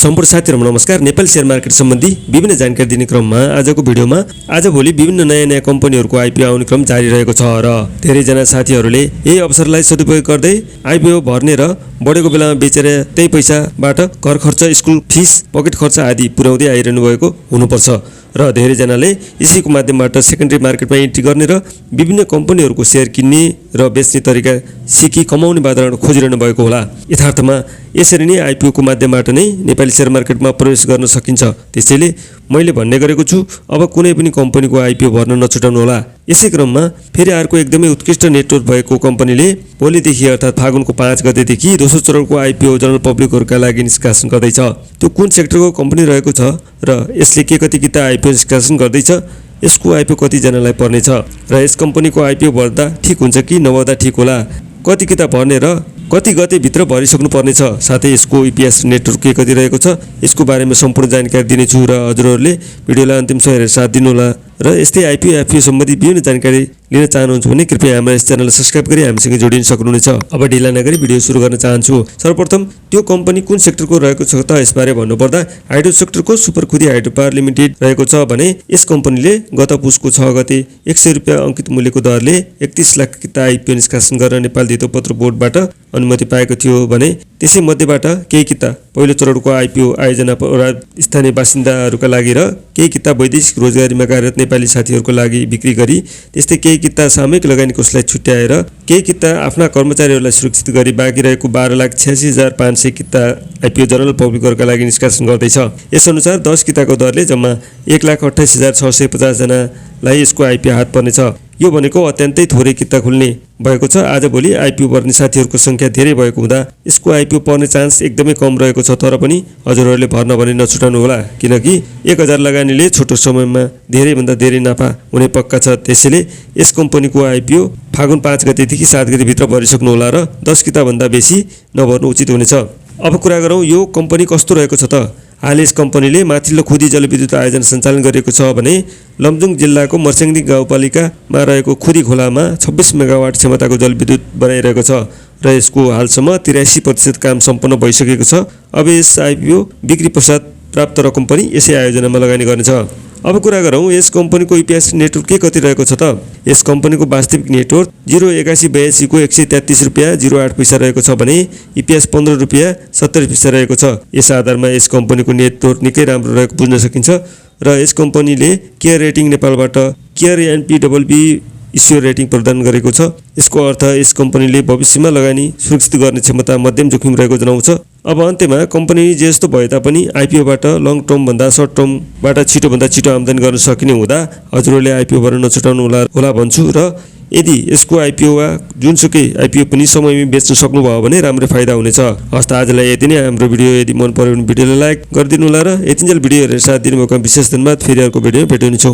सम्पूर्ण साथीहरुमा नमस्कार। Nepali share market सम्बन्धी विभिन्न जानकारी दिने क्रममा आजको भिडियोमा आजभोलि विभिन्न नयाँ कम्पनीहरुको आईपीओ आउने क्रम जारी रहेको छ र धेरै जना साथीहरुले यही अवसरलाई सदुपयोग गर्दै आईपीओ भर्ने र बढेको बेलामा बेचेर त्यही पैसाबाट घर खर्च, स्कुल फिस, पकेट खर्च आदि पुर्याउँदै आइरहनु भएको हुनुपर्छ र धेरै जनाले यसैको माध्यमबाट सेकेन्डरी मार्केटमा एन्ट्री गर्ने र विभिन्न कम्पनीहरुको शेयर किन्ने र बेच्ने तरिका सिकी कमाउने वातावरण खोजिरहनु भएको होला। यथार्थमा यसरी नै आईपीओ को माध्यमबाट नै नेपाली शेयर मार्केटमा प्रवेश गर्न सकिन्छ। त्यसैले मैले भन्ने गरेको छु, अब कुनै पनि कम्पनीको आईपीओ भर्न नछुटाउनु होला। यसै क्रममा फेरि अर्को एकदमै उत्कृष्ट नेटवर्क भएको कम्पनीले भोलिदेखि अर्थात् फागुनको 5 गतेदेखि दोस्रो चरणको आईपीओ जनरल पब्लिकहरुका लागि निष्कासन गर्दैछ। त्यो कुन सेक्टरको कम्पनी रहेको छ र यसले के कति किता आईपीओ निष्कासन गर्दैछ, यसको आईपीओ कति जनालाई पर्नेछ र यस कम्पनीको आईपीओ भर्दा ठीक हुन्छ कि नभर्दा ठीक होला, कति किता भर्ने र कति गते भित्र भरिसक्नु पर्नेछ, साथै यसको ईपीएस नेटवर्क के कति रहेको छ, यसको बारेमा सम्पूर्ण जानकारी दिनेछु र हजुरहरूले भिडियोलाई अन्तिमसम्म हेरेर साथ दिनुहोला र यस्तै आईपीओ एफपीओ सम्बन्धी विभिन्न जानकारी लिन चाहनुहुन्छ भने कृपया हाम्रो यस च्यानललाई सब्स्क्राइब गरी हामीसँग जोडिन सक्नुहुनेछ। अब ढिला नगरी भिडियो सुरु गर्न चाहन्छु। सर्वप्रथम त्यो कम्पनी कुन सेक्टरको रहेको छ त यसबारे भन्नुपर्दा हाइड्रो सेक्टरको सुपर खुदी हाइड्रो पावर लिमिटेड रहेको छ भने यस कम्पनीले गत पुसको 6 गते 100 रुपैयाँ अंकित मूल्यको दरले 31 लाख किता आईपीओ निष्कासन गरेर नेपाल धितोपत्र बोर्डबाट अनुमति पाएको थियो भने त्यसै मध्येबाट केही किता पहिलो चरणको आईपीओ आयोजना स्थानीय बासिन्दाहरूका लागि र केही किता वैदेशिक रोजगारीमा कार्यरत नेपाली साथीहरूको लागि बिक्री गरी त्यस्तै केही किता सामूहिक लगानी कोषलाई छुट्याएर केही किता आफ्ना कर्मचारीहरूलाई सुरक्षित गरी बाँकी रहेको 12,86,500 किता आईपीओ जनरल पब्लिकहरुका लागि निष्कासन गर्दैछ। यसअनुसार 10 किताको दरले जम्मा 1,28,650 जनालाई यसको आईपीओ हात पर्नेछ। यो भनेको अत्यन्तै थोरै किता खुल्ने भएको छ। आजभोलि आईपीओ पर्ने साथीहरूको संख्या धेरै भएको हुँदा यसको आईपीओ पर्ने चान्स एकदमै कम रहेको छ। तर पनि हजुरहरूले भर्न भने नछुटाउनु होला, किनकि 1000 लगानीले छोटो समयमा धेरैभन्दा धेरै नाफा हुने पक्का छ। त्यसैले यस कम्पनीको आईपीओ फागुन 5 गतेदेखि 7 गते भित्र भरिसक्नु होला र 10 किता भन्दा बेसी नभर्नु उचित हुनेछ। अब कुरा गरौँ यो कम्पनी कस्तो रहेको छ त। हाल यस कम्पनीले माथिल्लो खुदी जलविद्युत आयोजना सञ्चालन गरेको छ भने लमजुङ जिल्लाको मर्स्याङदी गाउँपालिकामा रहेको खुदी खोलामा 26 मेगावाट क्षमताको जलविद्युत बनाइरहेको छ र यसको हालसम्म 83% काम सम्पन्न भइसकेको छ। अब यस आईपीओ बिक्री पश्चात प्राप्त रकम पनि यसै आयोजनामा लगानी गर्नेछ। अब कुरा गरौँ यस कम्पनीको ईपीएस नेटवर्क के कति रहेको छ त। यस कम्पनीको वास्तविक नेटवर्क 08182 को 133 रुपैयाँ 08 पैसा रहेको छ भने ईपीएस 15 रुपैयाँ 70 पैसा रहेको छ। यस आधारमा यस कम्पनीको नेटवर्क निकै राम्रो रहेको बुझ्न सकिन्छ र यस कम्पनीले केयर रेटिङ नेपालबाट केयर एनपीडब्ल्यूबी इस्योर रेटिङ प्रदान गरेको छ। यसको अर्थ यस कम्पनीले भविष्यमा लगानी सुरक्षित गर्ने क्षमता मध्यम जोखिम रहेको जनाउँछ। अब अन्त्यमा कम्पनी जे जस्तो भए तापनि आईपीओबाट लङ टर्म भन्दा सर्ट टर्मबाट छिटोभन्दा छिटो आम्दानी गर्न सकिने हुँदा हजुरहरूले आईपीओ भर्न नछुटाउनु होला भन्छु र यदि यसको आईपीओ वा जुनसुकै आईपीओ पनि समयमै बेच्न सक्नुभयो भने राम्रो फाइदा हुनेछ। हस्त आजलाई यति नै। हाम्रो भिडियो यदि मन पर्यो भने भिडियोलाई लाइक गरिदिनु होला र यतिन्जेल भिडियो हेरेर साथ दिनुभएको विशेष धन्यवाद। फेरि अर्को भिडियोमा भेट्नेछौँ।